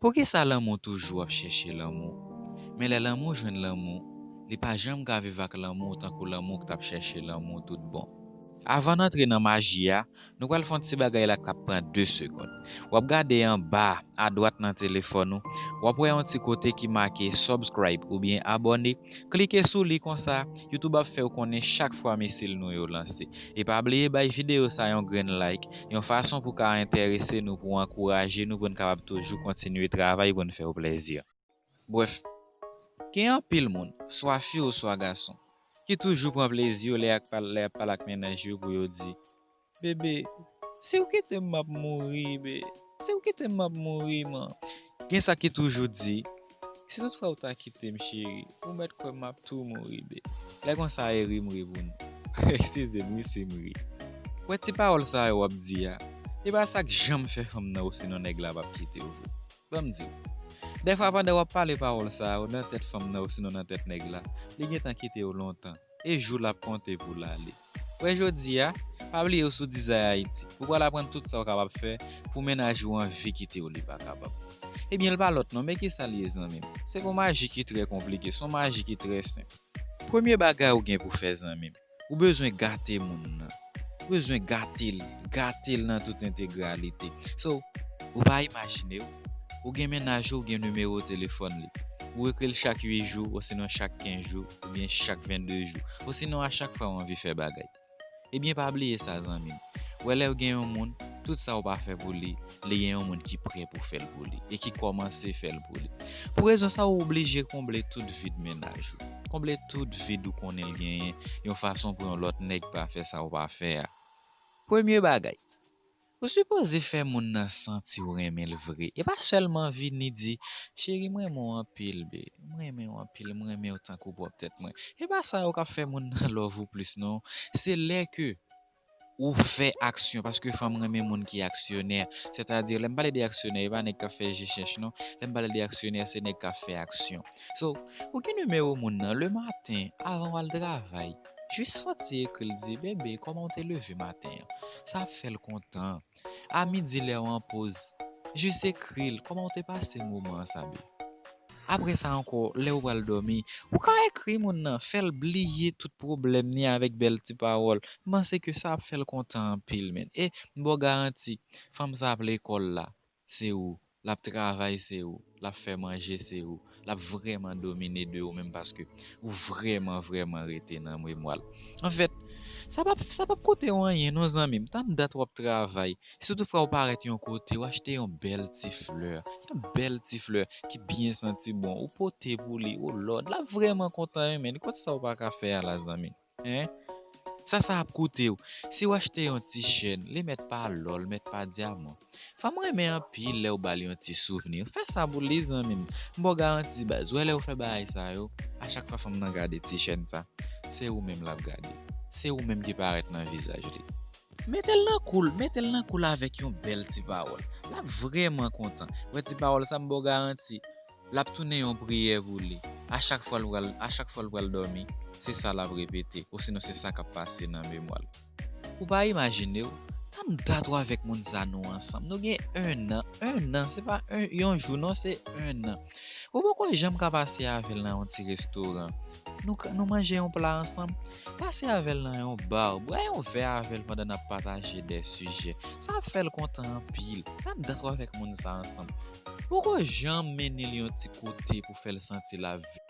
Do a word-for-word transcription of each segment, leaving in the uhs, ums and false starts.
Poukisa lanmou toujou ap chèche lanmou? Men lè lanmou jwenn lanmou, li pa janm ka viv ak lanmou tankou lanmou k t ap chèche lanmou tout bon. Avan n antre nan maji a, nou pral fè yon ti bagay la k ap pran de segonn. W ap gade anba, adwat nan telefòn ou, w ap wè yon ti kote ki make subscribe oubyen abòne. Klike sou li konsa, YouTube ap fè w konnen chak fwa misil nou yo lanse. E pa bliye bay videyo sa yon grenn like, yon fason pou ka enterese nou, pou ankouraje nou, pou n kapab toujou kontinye travay pou n fè w plèzi. Brèf, gen anpil moun, swa fi oswa gason, ki toujou pran plezi yo lè y ap pal-, lè y ap pale ak mennaj yo pou yo di, "Bebe, si w kite m, m ap mouri, be. Si w kite m, m ap mouri, man." Gen sa ki toujou di, "Si toutfwa w ta kite m, cheri, ou mèt kwè m ap tou mouri, be." Lè konsa, e ri m ri pou nou. Eskize m, wi, si m ri. Wè ti pawòl sa yo w ap di a, e pa sa k janm fè fanm nan osinon nèg la p ap kite w vre. Ban m di w. Dèfwa pandan w ap pale pawòl sa yo nan tèt fanm nan osinon nan tèt nèg la, li gentan kite w lontan. E jou l ap konte pou l ale. Wè jodi a, pa bliye w sou Dizay Ayiti. Ou pral aprann tout sa w kapab fè pou mennaj ou anvi kite w li pa kapab. Ebyen, l pa lòt non, men kisa l ye, zanmi m? Se yon maji ki trè konplike, se yon maji ki trè senp. Premye bagay ou gen pou fè, zanmi m, ou bezwen gate moun nan. Ou bezwen gate l, gate l nan tout entegralite. So, ou pa imajine w, ou gen mennaj ou, ou gen nimewo telefòn li. Ou ekri l chak uit jou, osinon chak kenz jou, oubyen chak vennde jou, osinon a chak fwa w anvi fè bagay. Ebyen, pa bliye sa, zanmi m. Wè, lè w gen yon moun, tout sa w pa fè pou li, li gen yon moun ki prè pou fè l pou li e ki kòmanse fè l pou li. Pou rezon sa, ou oblije konble tout vid mennaj ou. Konble tout vid ou konnen l genyen yon fason pou yon lòt nèg pa fè sa w pa fè a. Premye bagay, ou sipoze fè moun nan santi w renmen l vre. E pa sèlman vini di, "Cheri, m renmen w anpil, be. M renmen w anpil, m renmen w tankou pwòp tèt mwen." E pa sa yo k ap fè moun nan love ou plis, non. Se lè ke ou fè aksyon, paske fanm renmen moun ki aksyonè. Sètadi, lè m pale de aksyonè, e pa nèg k ap fè je chèch, non. Lè m pale de aksyonè, se nèg k ap fè aksyon. So, ou gen nimewo moun nan, lematen, avan w al travay, jis fè yon ti ekri l, di, "Bebe, kòman w te leve maten an?" Sa ap fè l kontan. A midi, lè w an poz, jis ekri l, "Kòman w te pase moman an sa, be?" Apre sa ankò, lè w pral dòmi, ou ka ekri moun nan, fè l bliye tout pwoblèm ni avèk bèl ti pawòl. M panse ke sa ap fè l kontan anpil, menn. E m ba w garanti, fanm sa ap lekòl la, se ou. L ap travay, se ou. L ap fè manje, se ou. L ap vrèman domine de ou menm paske ou vrèman, vrèman rete nan memwa l. Anfèt, sa p ap, sa p ap koute w anyen, non, zanmi m. Tann dat w ap travay, si toutfwa ou parèt yon kote, ou achte yon bèl ti flè, yon bèl ti flè ki byen santi bon, ou pote pou li, ou lòd, l ap vrèman kontan, wi, men. Kot sa ou pa ka fè a la, zanmi? Hein? Sa, sa ap koute w. Si ou achte yon ti chèn, li mèt pa lò, li mèt pa dyaman. Fanm renmen anpil lè ou ba l yon ti souvni. Fè sa pou li, zanmi m. M ba w garanti, baz. Wè, lè ou fè bagay sa yo, a chak fwa fanm nan gade ti chèn sa, se ou menm l ap gade. Se ou menm ki parèt nan vizaj li. Mete l nan kou l, mete l nan kou l avèk yon bèl ti pawòl. L ap vrèman kontan. Wè ti pawòl sa, m ba w garanti, l ap tounen yon priyè pou li. A chak fwa l pral, a chak fwa l pral dòmi, se sa l ap repete, osinon se sa k ap pase nan memwa l. Ou pa imajine w, tann dat ou avèk moun sa nou ansanm. Nou gen en an, en an, se pa en, yon jou non, se en an. Ou poko janm ka pase avè l nan yon ti restoran. Nou ka, nou manje yon pla ansanm, pase avè l nan yon ba, bwè yon vè avè l pandan n ap pataje de sijè. Sa ap fè l kontan anpil. Tann dat ou avèk moun sa ansanm. Poko janm mennen l yon ti kote pou fè l santi l ap viv.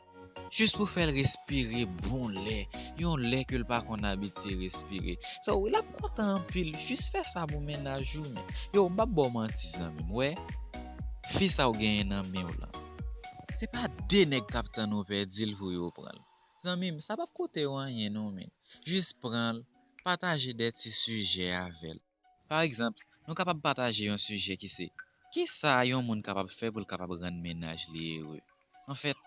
Jis pou fè l respire bon lè, yon lè ke l pa konn abitye respire. So, l ap kontan anpil, jis fè sa pou mennaj ou, men. Yo, m p ap ba w manti, zanmi m, wè. Fi sa w genyen nan men w lan, se pa de nèg k ap tann ou pèdi l pou yo pran l. Zanmi m, sa p ap koute w anyen, non, men. Jis pran l, pataje de ti sijè avè l. Pa egzanp, nou kapab pataje yon sijè ki se, kisa yon moun kapab fè pou l kapab rann mennaj li ere? Anfèt,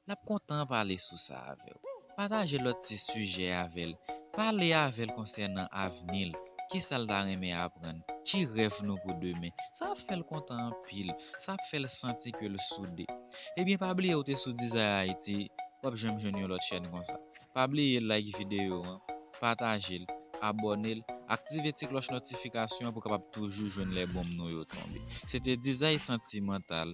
l ap kontan pale sou sa avè w. Pataje lòt ti sijè avè l. Pale avè l konsènan avni l, kisa l ta renmen aprann, ki rèv nou pou demen. Sa ap fè l kontan anpil, sa ap fè l santi ke l soude. Ebyen, pa bliye ou te sou Dizay Ayiti, w ap janm jwenn yon lòt chèn konsa. Pa bliye like videyo an, pataje l, abòne l, aktive ti klòch notifikasyon an pou w kapab toujou jwenn lè bonm nou yo tonbe. Se te Dizay Santimantal,